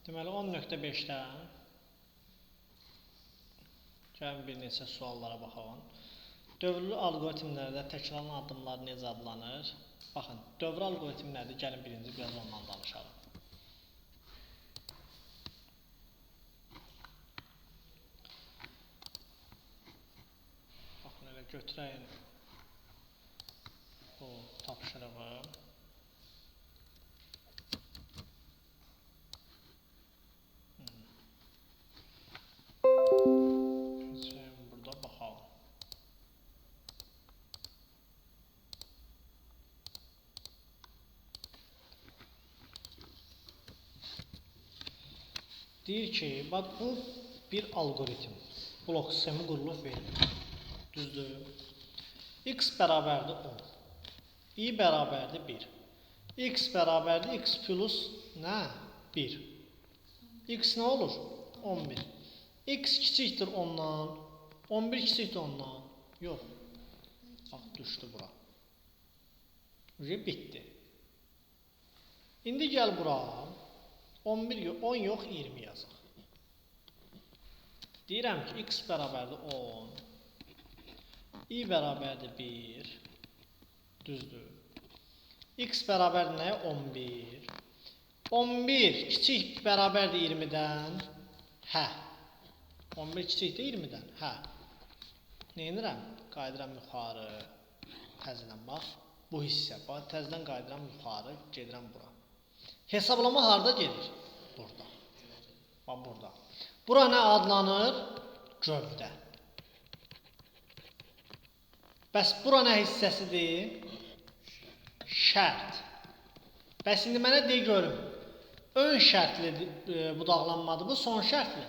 Deməli 10.5-dən gəlin bir neçə suallara baxalım. Dövrlü alqoritmlərdə təkrarlanan addımlar necə adlanır? Baxın, dövrü alqoritm nədir? Gəlin birinci biraz ondan danışalım. Baxın, elə götürəyin bu tapşırığı. Burada baxalım. Deyir ki, bax bu bir alqoritm. Blok sistemi qurulub verilir. Düzdür? X bərabərdir 10. Y bərabərdir 1. X bərabərdir x plus nə? 1. X nə olur? 11. X kiçikdir 10-dan. 11 kiçikdir 10-dan. Yox. Bax, düşdü bura. Bitdi. İndi gəl bura. 11, 10 yox, 20 yazaq. Deyirəm ki, x bərabərdir 10, y bərabərdir 1, düzdür. X bərabərdir nəyə? 11. 11 kiçik bərabərdir 20-dən, hə. 11 kiçikdir 20-dən, hə. Neynirəm? Qayıdıram yuxarı, təzədən bax, bu hissə, bax, təzədən qayıdıram yuxarı, gedirəm bura. Hesablama harda gedir? Burada. Bax, burada. Bura nə adlanır? Gövdə. Bəs bura nə hissəsidir? Şərt. Bəs indi mənə deyə görüm. Ön şərtli budaqlanmadır bu, son şərtli?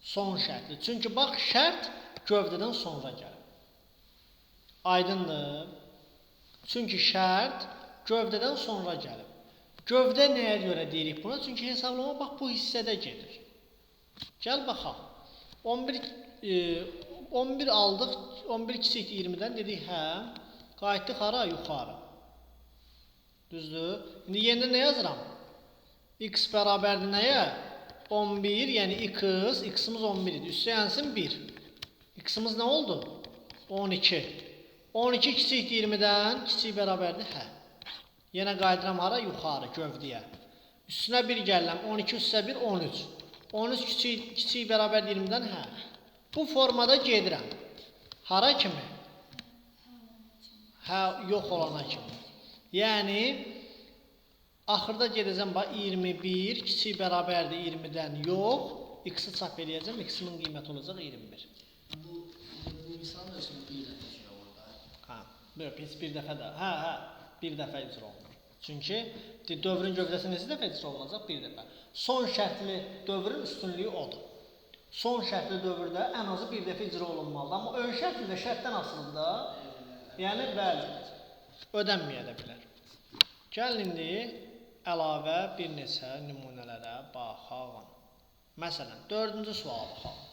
Son şərtli. Çünki bax, şərt gövdədən sonra gəlir. Aydındır. Çünki şərt gövdədən sonra gəlib. Gövdə nəyə görə deyirik buna? Çünki hesablama bax bu hissədə gedir. Gəl baxaq. 11 aldıq, 11 kiçikdir 20-dən dedik hə. Qayıtdıq hara? Yuxarı. Düzdür? İndi yenidən nə yazıram? X bərabərdir nəyə? 11, yəni x, x-imiz 11 idi. Üstə yansın 1. X-imiz nə oldu? 12. 12 kiçikdir 20-dən, kiçik bərabərdir hə. Yenə qayıdıram hara? Yuxarı, gövdəyə. Üstünə 1 gəlirəm. 12 üstə 1, 13. 13 kiçik bərabər 20-dən hə. Bu formada gedirəm. Hara kimi? Hə, yox olana kimi. Yəni, axırda gedəcəm, bax, 21 kiçik bərabərdir 20-dən yox. X-i çap eləyəcəm. X-imin qiyməti olacaq 21. Bu misalın özünü bir dəfə şey olur da. Hə, yox, heç bir dəfə də. Hə, hə. Bir dəfə icra olunur. Çünki dövrün gövdəsi neçə dəfə icra olunacaq? Bir dəfə. Son şərtli dövrün üstünlüyü odur. Son şərtli dövrdə ən azı bir dəfə icra olunmalıdır. Amma ön şərtli də şərtdən asılıdır da. Yəni, bəli, ödənməyə də bilər. Gəlin indi əlavə bir neçə nümunələrə baxalım. Məsələn, dördüncü suala baxalım.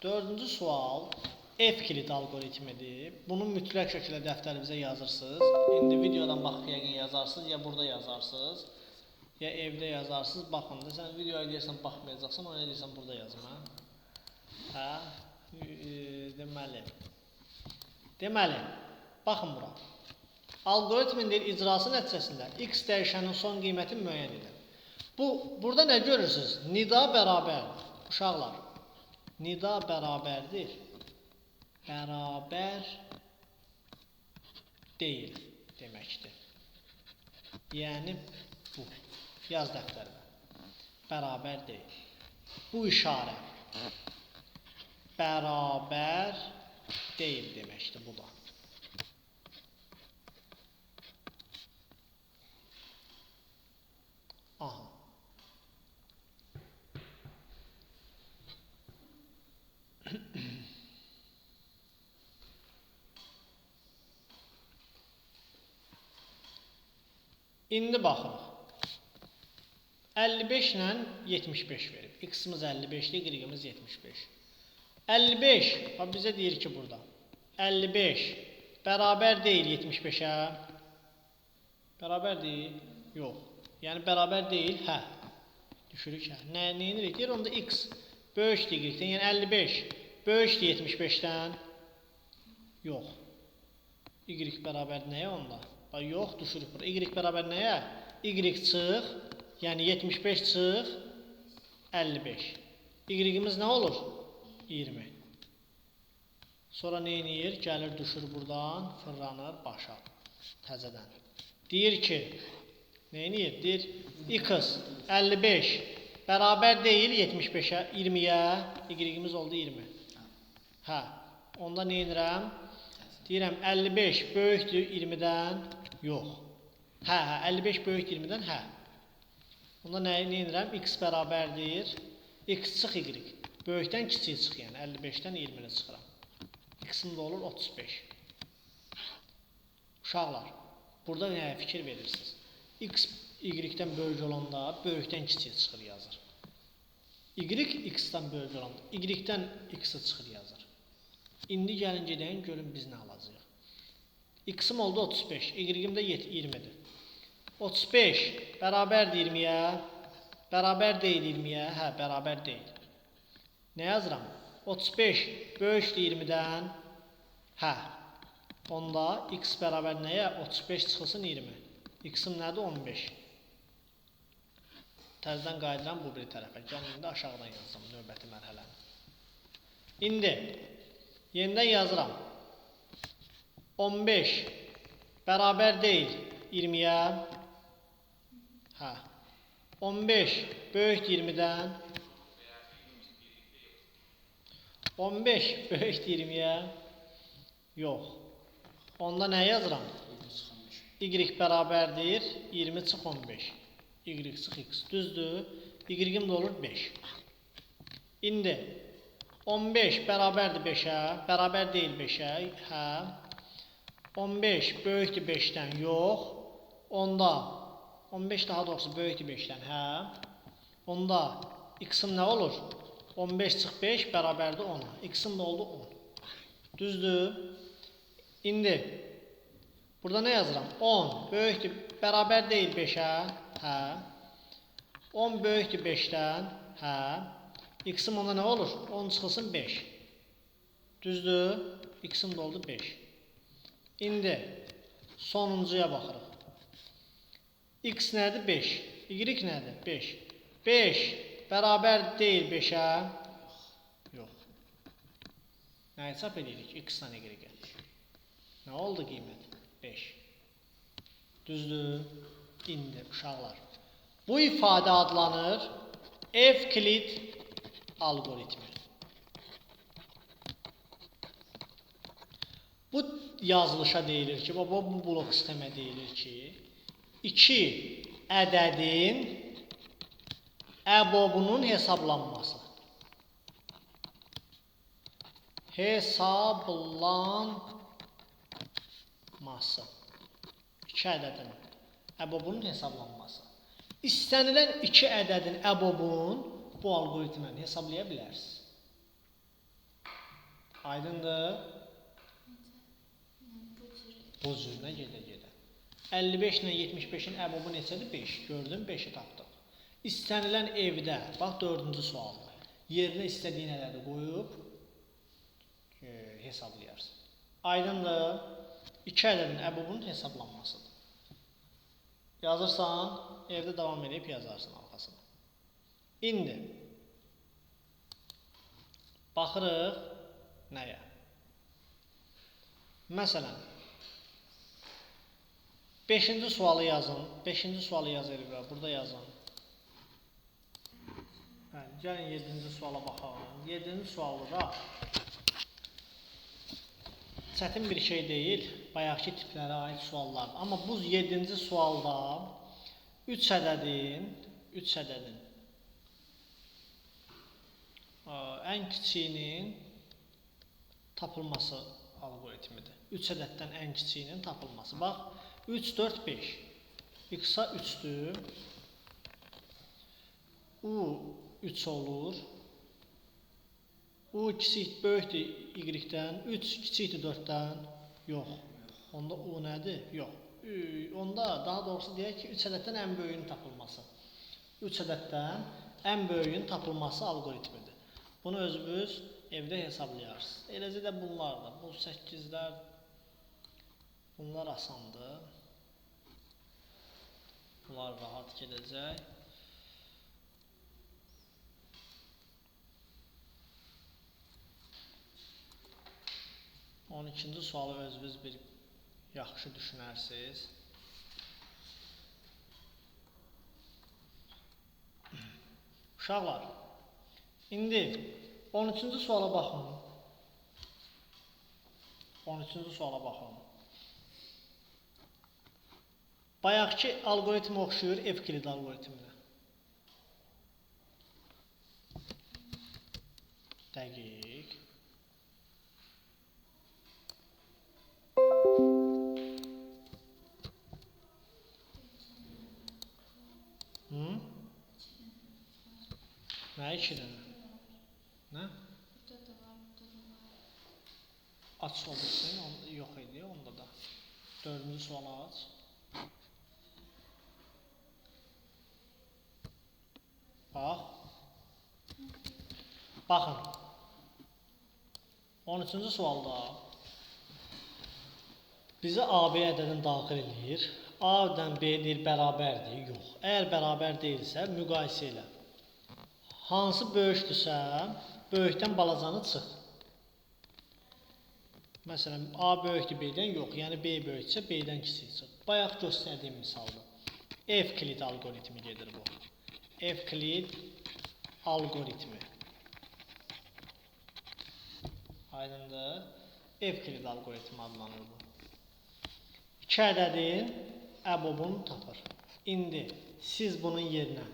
Dördüncü sual Evklid alqoritmidir. Bunu mütləq şəkildə dəftərimizə yazırsınız. İndi videodan baxıb yəqin yazarsınız, ya burada yazarsınız, ya evdə yazarsınız. Baxın da, sən videoya deyirsən baxmayacaqsan, ona deyirsən burada yazma. Hə? Deməli, baxın bura. Alqoritmin deyir, icrası nəticəsində x dəyişənin son qiymətini müəyyən edir. Burada nə görürsünüz? Nida bərabərdir. Uşaqlar, nida bərabərdir. Bərabər deyil deməkdir. Yəni bu. Yaz dəftərimə. Bərabər deyil. Bu işarə bərabər deyil deməkdir bu da. Aha. İndi baxırıq. 55 ilə 75 verib. X-imiz 55-dir, Y-imiz 75. 55, bax bizə deyir ki burada. 55 bərabər deyil 75-ə. Bərabərdir? Yox. Yəni, bərabər deyil, hə. Düşürük, hə. Nə edirik? Deyir, onda x böyükdür y-dən, yəni 55 böyükdür 75-dən. Yox. Y bərabər nəyə onda? Bax, yox, düşürük bura. Y bərabər nəyə? Y çıx, yəni 75 çıx, 55. Y-imiz nə olur? 20. Sonra nə edir? Gəlir, düşür buradan, fırlanır başa, təzədən. Deyir ki, nə edir? Deyir, x 55 bərabər deyil 75-ə, 20-yə, y-imiz oldu 20. Hə, onda nə edirəm? Deyirəm, 55 böyükdür 20-dən, yox. Hə, 55 böyükdür 20-dən, hə. Onda nə edirəm? X bərabərdir, x çıx y. Böyükdən kiçiyi çıx, yəni 55-dən 20-ni çıxıram. X-im də olur 35. Uşaqlar, burada nəyə fikir verirsiniz? X, Y-dən böyük olanda böyükdən kiçiyi çıxır yazır. Y, X-dən böyük olanda Y-dən X-i çıxır yazır. İndi gəlin gedəyin, görün biz nə alacağıq. X-im oldu 35, Y-im də 20-dir. 35 bərabərdir 20-yə, bərabər deyil 20-yə, hə, bərabər deyil. Nə yazıram? 35 böyükdür 20-dən, hə, onda x bərabər nəyə? 35 çıxılsın 20. X-im nədir? 15. Təzədən qayıdıram bu bir tərəfə. Gəlin, indi aşağıdan yazacağım növbəti mərhələni. İndi, yenidən yazıram. 15 bərabər deyil 20-yə, hə, 15 böyükdür 20-dən, 15 böyükdür 20-yə, yox. Onda nə yazıram? Y bərabərdir 20 çıx 15. Y çıx x. Düzdür. Y-im də olur 5. İndi 15 bərabərdir 5-ə, bərabər deyil 5-ə, hə. 15 böyükdür 5-dən, yox. Onda 15 daha doğrusu böyükdür 5-dən, hə. Onda x-im nə olur? 15 çıx 5 bərabərdir 10-a. X-im də oldu 10. Düzdür. İndi burada nə yazıram? 10 böyükdür, bərabər deyil 5-ə, hə. 10 böyükdür 5-dən, hə. X-im onda nə olur? 10 çıxılsın 5. Düzdür. X-im də oldu 5. İndi sonuncuya baxırıq. X nədir? 5. Y nədir? 5. 5 bərabər deyil 5-ə. Yox. Nə hesab edirik? X-dan Y-ə. Nə oldu qiymət? 5. Düzdür. İndi uşaqlar. Bu ifadə adlanır Evklid alqoritmi. Bu yazılışa deyilir ki, bu blok sistemə deyilir ki, iki ədədin əbobunun hesablanması. Hesablanması. İki ədədin əbobunun hesablanması. İstənilən iki ədədin əbobun bu alqoritmlə hesablaya bilərsiniz. Aydındır? Bu cürünə gedə-gedə. 55 ilə 75-in əbobu neçədir? 5. Gördün, 5-i tapdıq. İstənilən evdə, bax 4-cü sualda, yerinə istədiyin ədədi qoyub hesablayarsın. Aydındır? İki ədədin əbobunun hesablanmasıdır. Yazırsan, evdə davam edib yazarsın arxasına. İndi, baxırıq nəyə? Məsələn, 5-ci sualı yazın. 5-ci sualı yaz Elvira, burada yazın. Bəli, gəlin 7-ci suala baxalım. 7-ci sualda da çətin bir şey deyil, bayaqki tiplərə aid suallardır. Amma bu 7-ci sualda 3 ədədin ən kiçiyinin tapılması alqoritmidir. 3 ədəddən ən kiçiyinin tapılması. Bax, 3, 4, 5. X-a 3-dür. U 3 olur. U kiçik böyükdür Y-dən. 3 kiçikdir 4-dən. Yox. Onda U nədir? Yox. Onda daha doğrusu deyək ki, 3 ədəddən ən böyüyünün tapılması. 3 ədəddən ən böyüyünün tapılması alqoritmidir. Bunu özünüz evdə hesablayarsınız. Eləcə də bunlar da, bu 8-lər, bunlar asandır. Bunlar rahat gedəcək. On ikinci sualı özünüz bir yaxşı düşünərsiniz. Uşaqlar, indi 13-cü suala baxın. 13-cü suala baxın. Bayaqki alqoritm oxşuyur Evklid alqoritminə. Dəqiq. Hı? Nə iki dənə? Nə? Burada da var, burada da var. Aç olursun, yox idi onda da. Dördüncü sualı aç. Bax. Baxın. 13-cü sualda bizə AB ədədini daxil eləyir. A-dən B deyir bərabərdir. Yox. Əgər bərabər deyilsə, müqayisə elə. Hansı böyükdürsə, böyükdən balacanı çıx. Məsələn, A böyükdür B-dən, yox. Yəni B böyükdürsə, B-dən kiçik çıx. Bayaq göstərdiyim misaldır. Evklid alqoritmi gedir bu. Evklid alqoritmi. Aydındır. Evklid alqoritmi adlanır bu. İki ədədin əbobunu tapır. İndi siz bunun yerinə,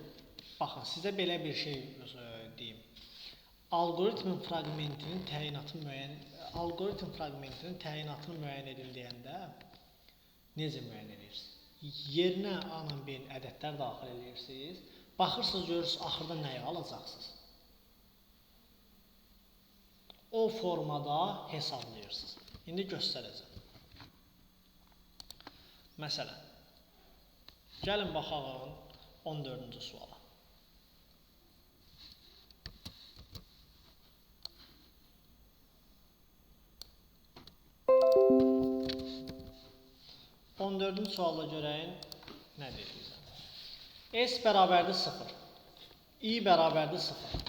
baxın, sizə belə bir şey deyim. Alqoritmin fraqmentinin təyinatını müəyyən, alqoritm fraqmentinin təyinatını müəyyən edin deyəndə necə müəyyən edirsiniz? Yerinə A ilə B-nin ədədlər daxil edirsiniz. Baxırsınız, görürsünüz, axırda nəyi alacaqsınız? O formada hesablayırsınız. İndi göstərəcəm. Məsələn, gəlin baxaq 14-cü suala. On dördüncü sualda görəyin nə deyir bizə? S bərabərdir 0, I bərabərdir 0.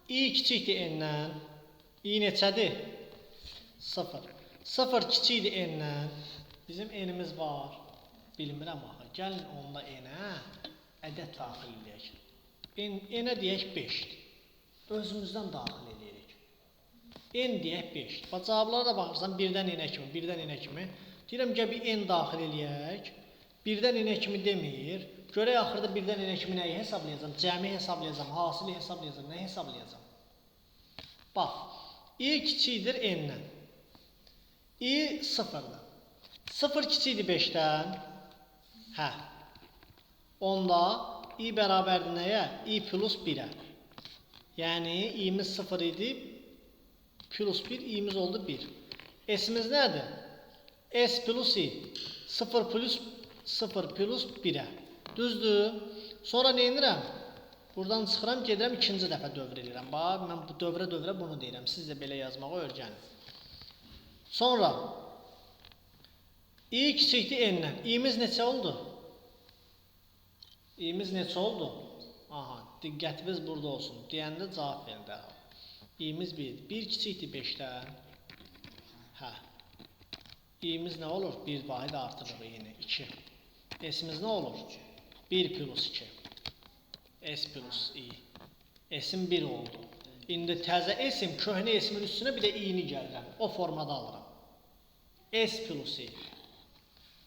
I kiçikdir N-dən, I neçədir? 0. 0 kiçikdir N-dən. Bizim N-imiz var. Bilmirəm axı. Gəlin onda N-ə ədəd daxil eləyək. N-ə deyək 5-dir. Özümüzdən daxil eləyirik. N deyək 5-dir. Bax, cavablara da baxırsan, birdən N-ə kimi, birdən N-ə kimi. Deyirəm, gəl bir N daxil eləyək. Birdən N-ə kimi demir. Görək axırda birdən N-ə kimi nəyi hesablayacam? Cəmi hesablayacam, hasili hesablayacam, nə hesablayacam? Bax, I kiçikdir N-dən. I 0-dır. 0 kiçikdir 5-dən. Hə. Onda I bərabərdir nəyə? I plus 1-ə. Yəni, I-miz 0 idi, plus 1, I-miz oldu 1. S-imiz nədir? S plus I. 0 plus 0 plus 1-ə. Düzdür. Sonra nə edirəm? Buradan çıxıram, gedirəm, ikinci dəfə dövr edirəm. Bax, mən bu dövrə-dövrə bunu deyirəm. Siz də belə yazmağı öyrənin. Sonra I kiçikdir N-dən. I-miz neçə oldu? I-miz neçə oldu? Aha, diqqətiniz burada olsun. Deyəndə cavab verin dərhal. I-miz 1-dir. 1 kiçikdir 5-dən. Hə. I-miz nə olur? 1 vahid artırırıq I-ni. 2. S-imiz nə olur? 1 plus 2. S plus I. S-im 1 oldu. İndi təzə S-im köhnə S-imin üstünə bir də I-ni gəlirəm. O formada alıram. S plus I.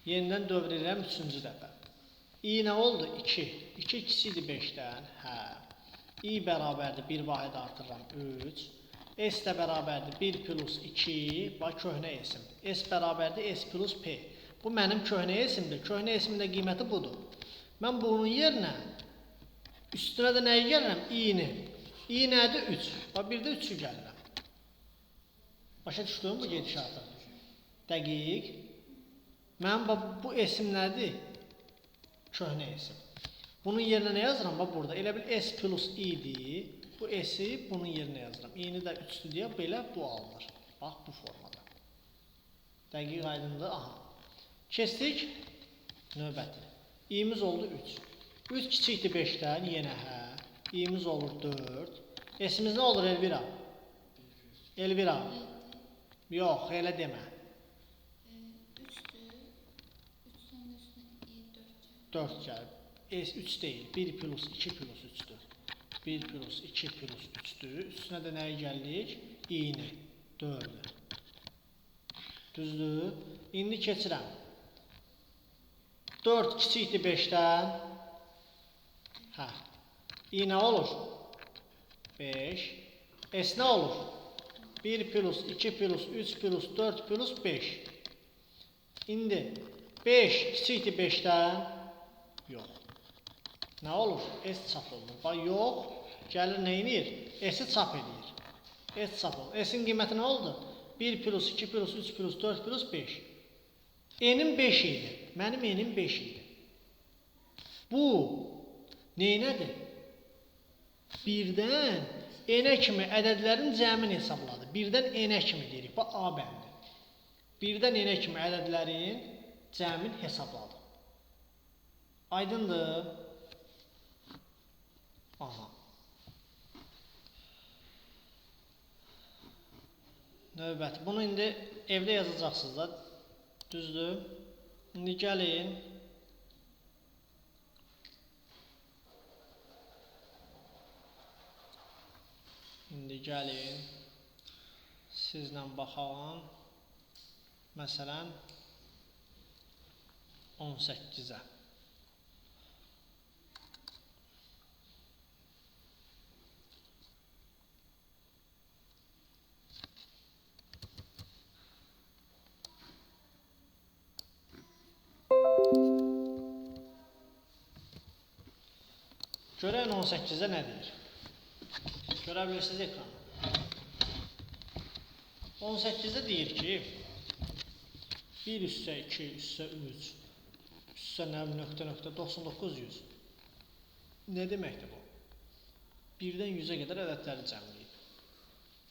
Yenidən dövr edirəm 3-cü dəfə. I nə oldu? 2. 2 kiçikdir 5-dən. Hə. I bərabərdir 1 vahid artırıram 3. S də bərabərdir 1 plus 2. Bax, köhnə S-im. S bərabərdir S plus P. Bu mənim köhnə S-imdir. Köhnə S-imin də qiyməti budur. Mən bunun yerinə üstünə də nəyi gəlirəm? I-ni. I nədir? 3. Bax, bir də 3-ü gəlirəm. Başa düşdün bu gedişatı? Dəqiq. Mənim bu S-im nədir? Köhnə S-im. Bunun yerinə nə yazıram? Bax burada. Elə bil S plus I-dir. Bu S-i bunun yerinə yazıram. I-ni də 3-dür deyə belə bu alınır. Bax bu formada. Dəqiq aydındır. Aha. Keçdik növbəti. I-miz oldu 3. 3 kiçikdir 5-dən, yenə hə. I-miz olur 4. S-imiz nə olur Elvira? Elvira. Yox, elə demə. 3-dür. 3-dən də üstünə I 4 gəlir. 4 gəlir. S 3 deyil. 1 plus 2 plus 3-dür. 1 plus 2 plus 3-dür. Üstünə də nəyi gəlirik? I-ni. 4-ü. Düzdür. İndi keçirəm. 4 kiçikdir 5-dən. Hə. I nə olur? 5. S nə olur? 1 plus 2 plus 3 plus 4 plus 5. İndi 5 kiçikdir 5-dən. Yox. Nə olur? S çap olunur. Bax, yox. Gəlir nə edir? S-i çap edir. S çap olur. S-in qiyməti nə oldu? 1 plus 2 plus 3 plus 4 plus 5. N-im 5 idi. Mənim N-im 5 idi. Bu neynədir? Birdən N-ə kimi ədədlərin cəmini hesabladı. Birdən N-ə kimi deyirik. Bax, A bəndi. Birdən N-ə kimi ədədlərin cəmini hesabladı. Aydındır? Aha. Növbəti. Bunu indi evdə yazacaqsınız da. Düzdür? İndi gəlin. İndi gəlin. Sizlə baxalım. Məsələn, 18-ə. Görən 18-də nə deyir? Görə bilirsiniz ekranı. 18-də deyir ki, 1 üstə 2 üstə 3 üstə nöqtə nöqtə 99 100. Nə deməkdir bu? 1-dən 100-ə qədər ədədləri cəmləyib.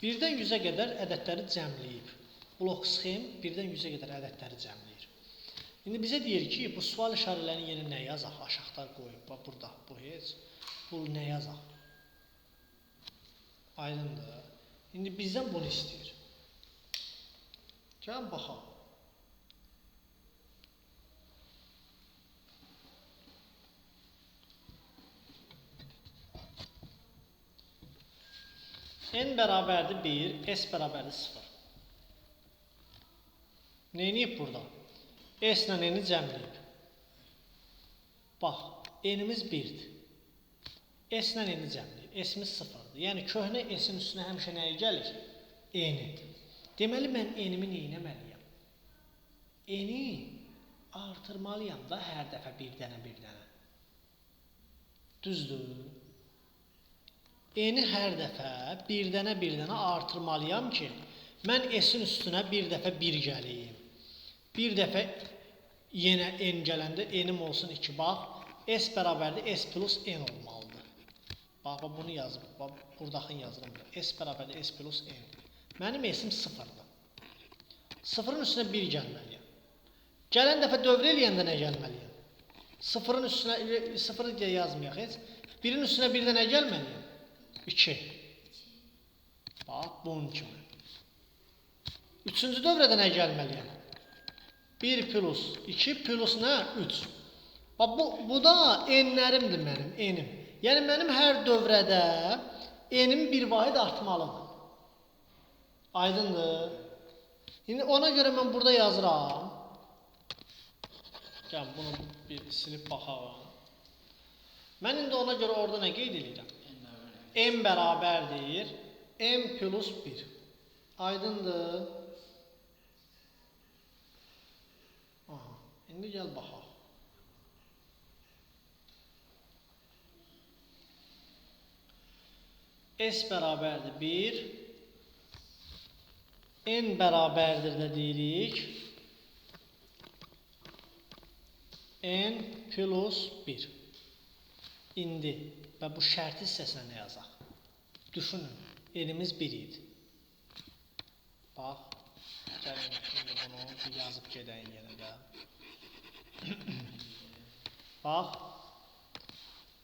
1-dən 100-ə qədər ədədləri cəmləyib. Blok sxem 1-dən 100-ə qədər ədədləri cəmləyir. İndi bizə deyir ki, bu sual işarələrinin yerinə nə yazaq? Aşağıda qoyub, bax burada, bu heç. Bu nə yazaq? Aydındır. İndi bizdən bunu istəyir. Gəlin baxalım. N bərabərdir 1, S bərabərdir 0. Neyniyib burada? S ilə N-i cəmləyib. Bax, N-imiz 1-dir. S ilə N-i cəmləyib. S-imiz 0-dır. Yəni, köhnə S-in üstünə həmişə nəyi gəlir? N-i. Deməli, mən N-imi neynəməliyəm? N-i artırmalıyam da hər dəfə bir dənə, bir dənə. Düzdür. N-i hər dəfə bir dənə, bir dənə artırmalıyam ki, mən S-in üstünə bir dəfə 1 gəliyim. Bir dəfə yenə N gələndə N-im olsun 2, bax. S bərabərdir S plus N olmalıdır. Bax, bunu yazıb, bax, buradakını yazıram. S bərabərdir S plus N. Mənim S-im 0-dır. 0-ın üstünə 1 gəlməliyəm. Gələn dəfə dövr eləyəndə nə gəlməliyəm? 0-ın üstünə, 0-ı deyə yazmayaq heç. 1-in üstünə 1 də nə gəlməliyəm? 2. Bax, bunun kimi. Üçüncü dövrədə nə gəlməliyəm? 1 plus 2 plus nə? 3. Bax, bu da n-lərimdir mənim, n-im. Yəni, mənim hər dövrədə n-im bir vahid artmalıdır. Aydındır. İndi ona görə mən burada yazıram. Gəl, bunu bir silib baxalım. Mən indi ona görə orada nə qeyd edirəm? M bərabərdir M plus 1. Aydındır. Aha, indi gəl baxaq. S bərabərdir 1. N bərabərdir də deyirik. N plus 1. İndi və bu şərti hissəsinə nə yazaq? Düşünün, N-imiz 1 idi. Bax, gəlin indi bunu bir yazıb gedəyin yenə də. Bax,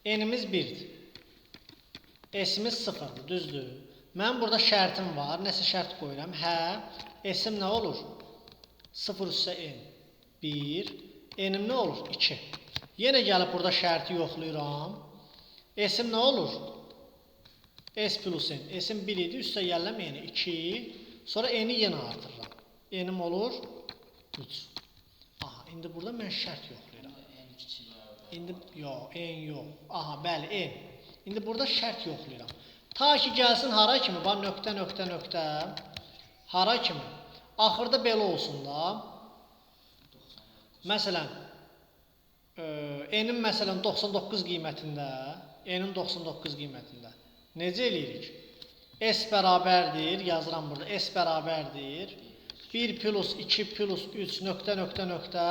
N-imiz 1-dir. S-imiz 0-dır, düzdür. Mənim burada şərtim var, nəsə şərt qoyuram. Hə, S-im nə olur? 0 üstə N, 1. N-im nə olur? 2. Yenə gəlib burada şərti yoxlayıram. S-im nə olur? S plus N. S-im 1 idi, üstə gəlirəm N-i 2. Sonra N-i yenə artırıram. N-im olur 3. Aha, indi burada mən şərt yoxlayıram. İndi, yox, N yox. Aha, bəli, N. İndi burada şərt yoxlayıram. Ta ki, gəlsin hara kimi? Bax, nöqtə, nöqtə, nöqtə. Hara kimi? Axırda belə olsun da. Məsələn, N-in məsələn 99 qiymətində, N-in 99 qiymətində necə eləyirik? S bərabərdir, yazıram burada, S bərabərdir 1 plus 2 plus 3 nöqtə, nöqtə, nöqtə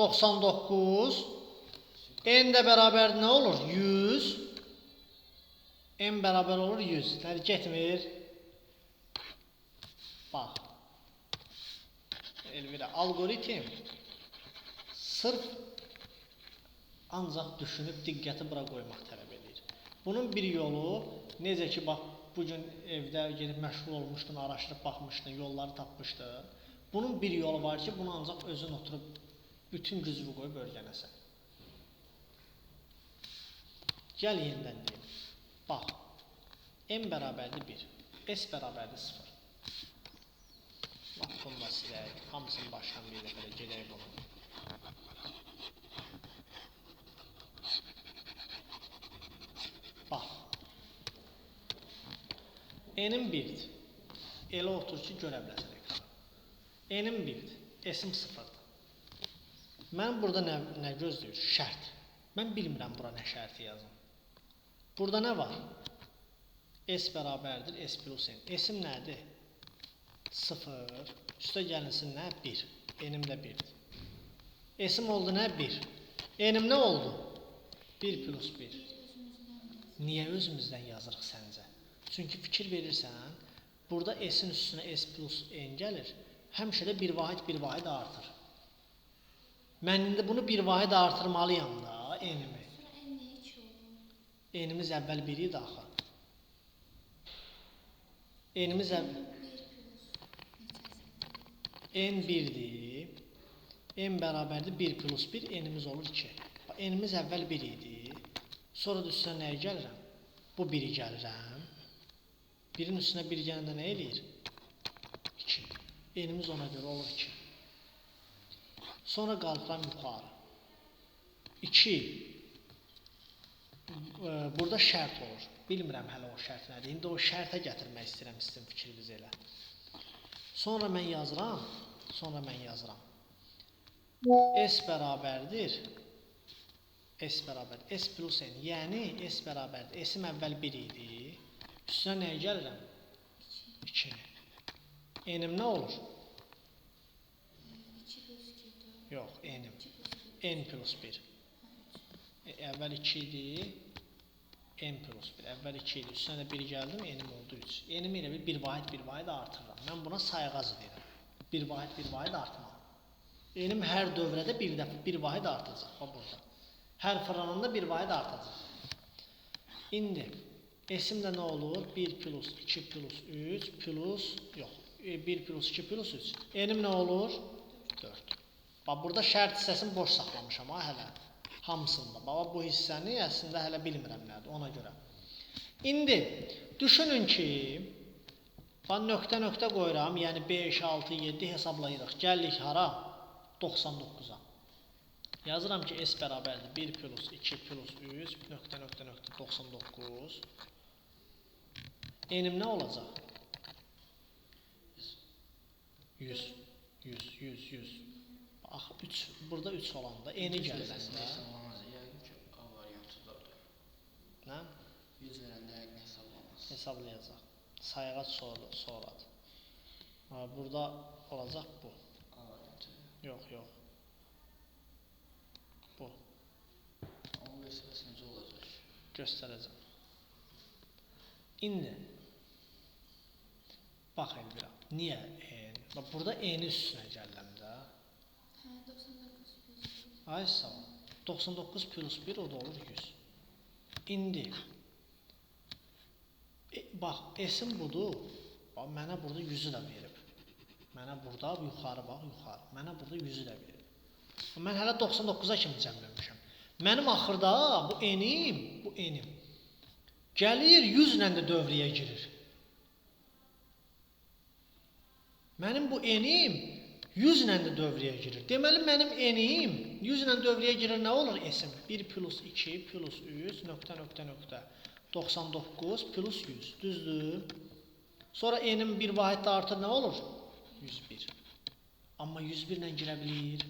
99. N də bərabər nə olur? 100. N bərabər olur 100. Nədir, getmir? Bax. Elvira, alqoritm sırf ancaq düşünüb diqqəti bura qoymaq tələb edir. Bunun bir yolu, necə ki, bax, bugün evdə gedib məşğul olmuşdun, araşdırıb baxmışdın, yolları tapmışdın. Bunun bir yolu var ki, bunu ancaq özün oturub bütün gücünü qoyub öyrənəsən. Gəl yenidən deyim. Bax, M bərabərdir 1, S bərabərdir 0. Bax, bunu da silək, hamısını başdan bir dəfə də gedək bunu. Bax, N-im 1-dir. Elə otur ki, görə biləsən ekranı. N-im 1-dir, S-im 0-dır. Mən burada nə gözləyir? Şərt. Mən bilmirəm bura nə şərti yazım. Burada nə var? S bərabərdir, S plus N. S-im nədir? 0. Üstə gəlinsin nə? 1. N-im də 1-dir. S-im oldu nə? 1. N-im nə oldu? 1 plus 1. Niyə özümüzdən yazırıq səncə? Çünki fikir verirsən, burada S-in üstünə S plus N gəlir. Həmişə də bir vahid, bir vahid artır. Mən indi bunu bir vahid artırmalıyam da, N-imi. N-imiz əvvəl 1 idi axı. N-imiz əvvəl... N 1-dir. N bərabərdir 1 plus 1, N-imiz olur 2. N-imiz əvvəl 1 idi. Sonra da üstünə nəyə gəlirəm? Bu 1-i gəlirəm. 1-in üstünə 1 gələndə nə eləyir? 2. N-imiz ona görə olur 2. Sonra qalxıram yuxarı. 2. Burada şərt olur. Bilmirəm hələ o şərt nədir. İndi o şərtə gətirmək istəyirəm sizin fikriniz elə. Sonra mən yazıram. S bərabərdir. S bərabərdir. S plus N. Yəni S bərabərdir. S-im əvvəl 1 idi. Üstünə nəyə gəlirəm? 2. N-im nə olur? 2 plus 2, 4. Yox, N-im. N plus 1. Əvvəl 2 idi. N plus 1. Əvvəl 2 idi. Üstünə də 1 gəldim, N-im oldu 3. N-im elə bir vahid, bir vahid artırıram. Mən buna sayğacı deyirəm. Bir vahid, bir vahid artma. N-im hər dövrədə bir dəfə bir vahid artacaq. Bax burada. Hər fırlananda bir vahid artacaq. İndi S-im də nə olur? 1 plus 2 plus 3 plus, yox, 1 plus 2 plus 3. N-im nə olur? 4. Bax, burada şərt hissəsini boş saxlamışam ha, hələ. Hamısında. Baba, bu hissəni əslində hələ bilmirəm nədir, ona görə. İndi, düşünün ki, bax, nöqtə nöqtə qoyuram, yəni 5, 6, 7 hesablayırıq. Gəlirik hara? 99-a. Yazıram ki, S bərabərdir 1 plus 2 plus 3, nöqtə nöqtə nöqtə 99. N-im nə olacaq? 100, 100, 100, 100. Bax, 3, burada 3 olanda, N-i gələndə. Yəqin ki, A variantıdadır. Nə? 100 verəndə yəqin hesablamaz. Hesablayacaq. Sayğac sonradır. Burada olacaq bu. A variantı. Yox, yox. Göstərəcəm. İndi bax Elvira, niyə n? Bax burada n-in üstünə gəlirəm də. Hə, 99 plus 1. Ay sağ ol. 99 plus 1 o da olur 100. İndi bax S-in budur. Bax mənə burada 100-ü də verib. Mənə burada yuxarı bax, yuxarı. Mənə burada 100-ü də verib. Mən hələ 99-a kimi cəmləmişəm. Mənim axırda bu n-im, bu n-im gəlir 100 ilə də dövrəyə girir. Mənim bu n-im 100 ilə də dövrəyə girir. Deməli mənim n-im 100 ilə dövrəyə girir, nə olur S-im? 1 plus 2 plus 3 nöqtə nöqtə nöqtə 99 plus 100. Düzdür? Sonra n-im bir vahid də artır, nə olur? 101. Amma 101 ilə girə bilir?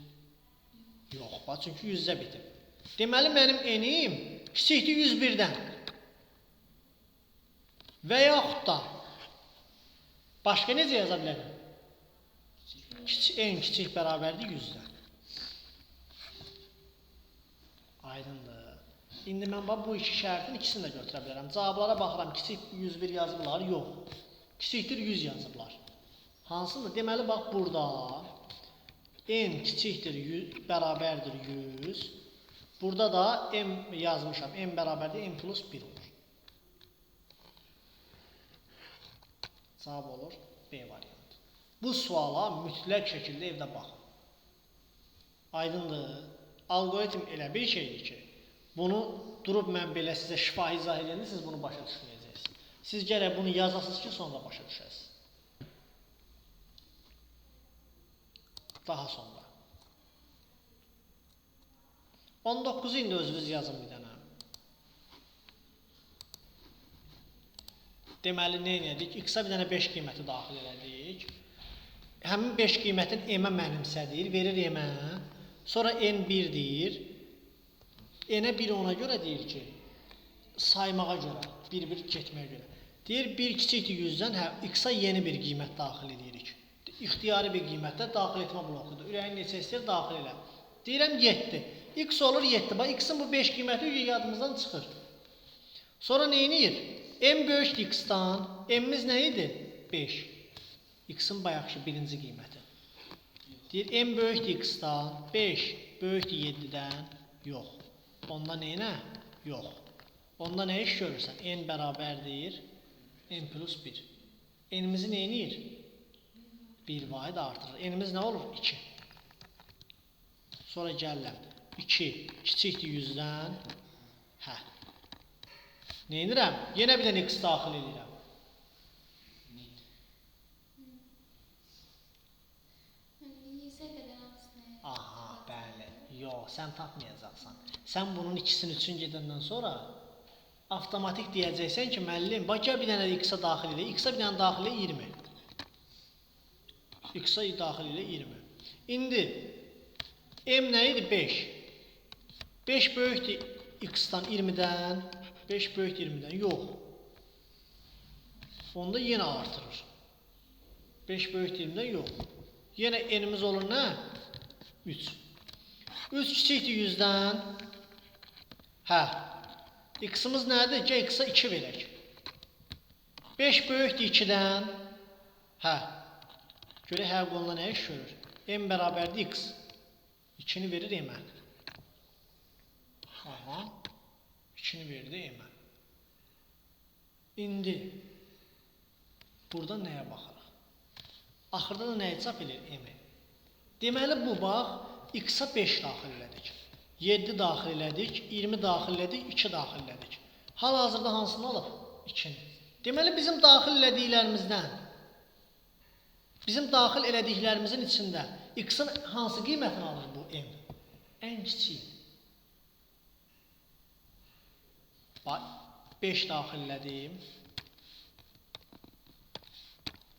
Yox, bax, çünki 100-ə bitib. Deməli mənim n-im kiçikdir 101-dən. Və yaxud da başqa necə yaza bilərəm? N kiçik bərabərdir 100-dən. Aydındır. İndi mən bax bu iki şərtin ikisini də götürə bilərəm. Cavablara baxıram, kiçik 101 yazıblar, yox. Kiçikdir 100 yazıblar. Hansıdır? Deməli bax burada n kiçikdir 100, bərabərdir 100. Burada da m yazmışam. M bərabərdir m plus 1 olur. Cavab olur B variantı. Bu suala mütləq şəkildə evdə baxın. Aydındır. Alqoritm elə bir şeydir ki, bunu durub mən belə sizə şifahi izah edəndə siz bunu başa düşməyəcəksiniz. Siz gərək bunu yazasınız ki, sonra başa düşəsiniz. Daha sonra. 19-u indi özünüz yazın bir dənə. Deməli, nə elədik? X-a bir dənə 5 qiyməti daxil elədik. Həmin 5 qiymətin m-ə mənimsədir, verir m-ə. Sonra n 1 deyir. N-ə 1 ona görə deyir ki, saymağa görə, bir-bir getməyə görə. Deyir, 1 kiçikdir 100-dən, hə, x-a yeni bir qiymət daxil edirik. İxtiyari bir qiymətdə daxil etmə blokudur. Ürəyin neçə istəyir, daxil elə. Deyirəm 7. X olur 7. Bax, x-in bu 5 qiyməti yadımızdan çıxır. Sonra nə eləyir? M böyükdür x-dan. M-imiz nə idi? 5. X-in bayaqki birinci qiyməti. Deyir, M böyükdür x-dan. 5 böyükdür 7-dən. Yox. Onda nə ilə? Yox. Onda nə iş görürsən? N bərabərdir M plus 1. N-imizi nə eləyir? 1 vahid artırır. N-imiz nə olur? 2. Sonra gəlirəm. 2 kiçikdir 100-dən. Hə. Nə edirəm? Yenə bir dənə x daxil edirəm. Aha, bəli. Yox, sən tapmayacaqsan. Sən bunun ikisini üçün gedəndən sonra avtomatik deyəcəksən ki, müəllim, bax gəl bir dənə x-a daxil elə. X-a bir dənə daxil elə 20. X-a daxil elə 20. İndi M nə idi? 5. 5 böyükdür x-dan 20-dən. 5 böyükdür 20-dən. Yox. Onda yenə artırır. 5 böyükdür 20-dən yox. Yenə n-imiz olur nə? 3. 3 kiçikdir 100-dən. Hə. X-imiz nədir? Gəl x-a 2 verək. 5 böyükdür 2-dən. Hə. Görək hər qoluna nə iş görür? M bərabərdir x. 2-ni verir m-ə. Aha. 2-ni verdi m-ə. İndi burada nəyə baxırıq? Axırda da nəyi çap edir? M-i. Deməli bu bax x-a 5 daxil elədik. 7 daxil elədik, 20 daxil elədik, 2 daxil elədik. Hal-hazırda hansını alıb? 2-ni. Deməli bizim daxil elədiklərimizdən, bizim daxil elədiklərimizin içində x-in hansı qiymətini alır bu m? Ən kiçiyi. Bax, 5 daxil elədim.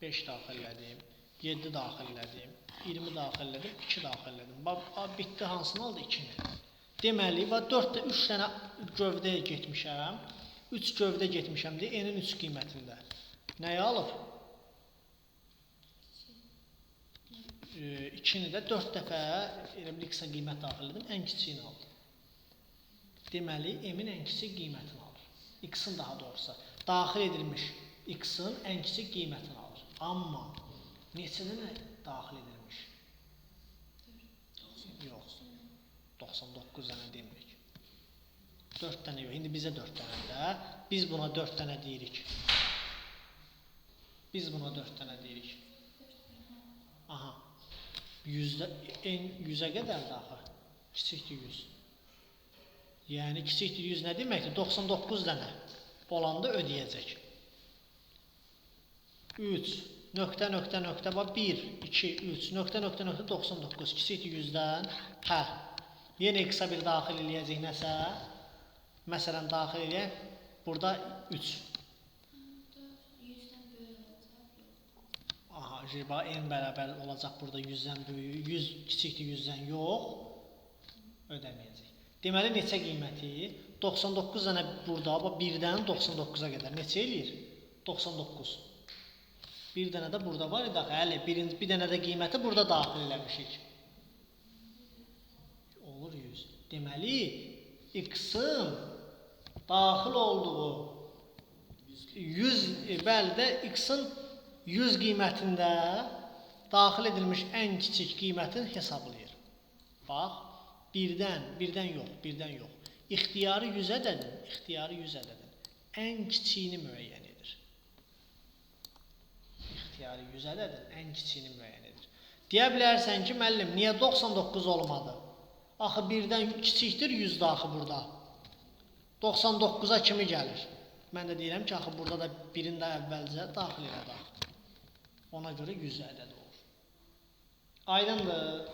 5 daxil elədim. 7 daxil elədim. 20 daxil elədim. 2 daxil elədim. Bax, bitdi hansını aldı? 2-ni. Deməli, bax 4-də 3 dənə gövdəyə getmişəm. 3 gövdə getmişəm deyə n-in 3 qiymətində. Nəyi alıb? 2-ni də 4 dəfə elə bir x-a qiymət daxil edim, ən kiçiyini aldım. Deməli, m-in ən kiçik qiymətini alır. X-in daha doğrusu daxil edilmiş X-in ən kiçik qiymətini alır. Amma neçə dənə daxil edilmiş? Yox. 99 dənə demirik. 4 dənə yox. İndi bizə 4 dənə də. Biz buna 4 dənə deyirik. Biz buna 4 dənə deyirik. Aha. 100-də en 100-ə qədərdir axı. Kiçikdir 100. Yəni kiçikdir 100 nə deməkdir? 99 dənə olanda ödəyəcək. 3 nöqtə nöqtə nöqtə bax 1 2 3 nöqtə nöqtə nöqtə 99 kiçikdir 100-dən. Hə. Yenə x-a bir daxil eləyəcək nəsə. Məsələn daxil eləyək. Burada 3. 100-dən böyük olacaq. Yox. Aha, bax n bərabər olacaq burada 100-dən böyük, 100 kiçikdir 100-dən yox, ödəməyəcək. Deməli neçə qiyməti? 99 dənə burada, bax 1-dən 99-a qədər neçə eləyir? 99. Bir dənə də burada var idi axı. Hələ bir dənə də qiyməti burada daxil eləmişik. Olur 100. Deməli x-in daxil olduğu 100, bəli də x-in 100 qiymətində daxil edilmiş ən kiçik qiymətini hesablayır. Bax, birdən yox, birdən yox. İxtiyarı 100 ədədin, ixtiyarı 100 ədədin ən kiçiyini müəyyən edir. İxtiyarı 100 ədədin ən kiçiyini müəyyən edir. Deyə bilərsən ki, müəllim, niyə 99 olmadı? Axı birdən kiçikdir 100 də axı burada. 99-a kimi gəlir? Mən də deyirəm ki, axı burada da birini də əvvəlcə daxil elədi axı. Ona görə 100 ədəd olur. Aydındır.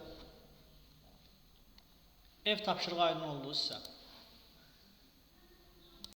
Ev tapşırığı aydın oldu sizə.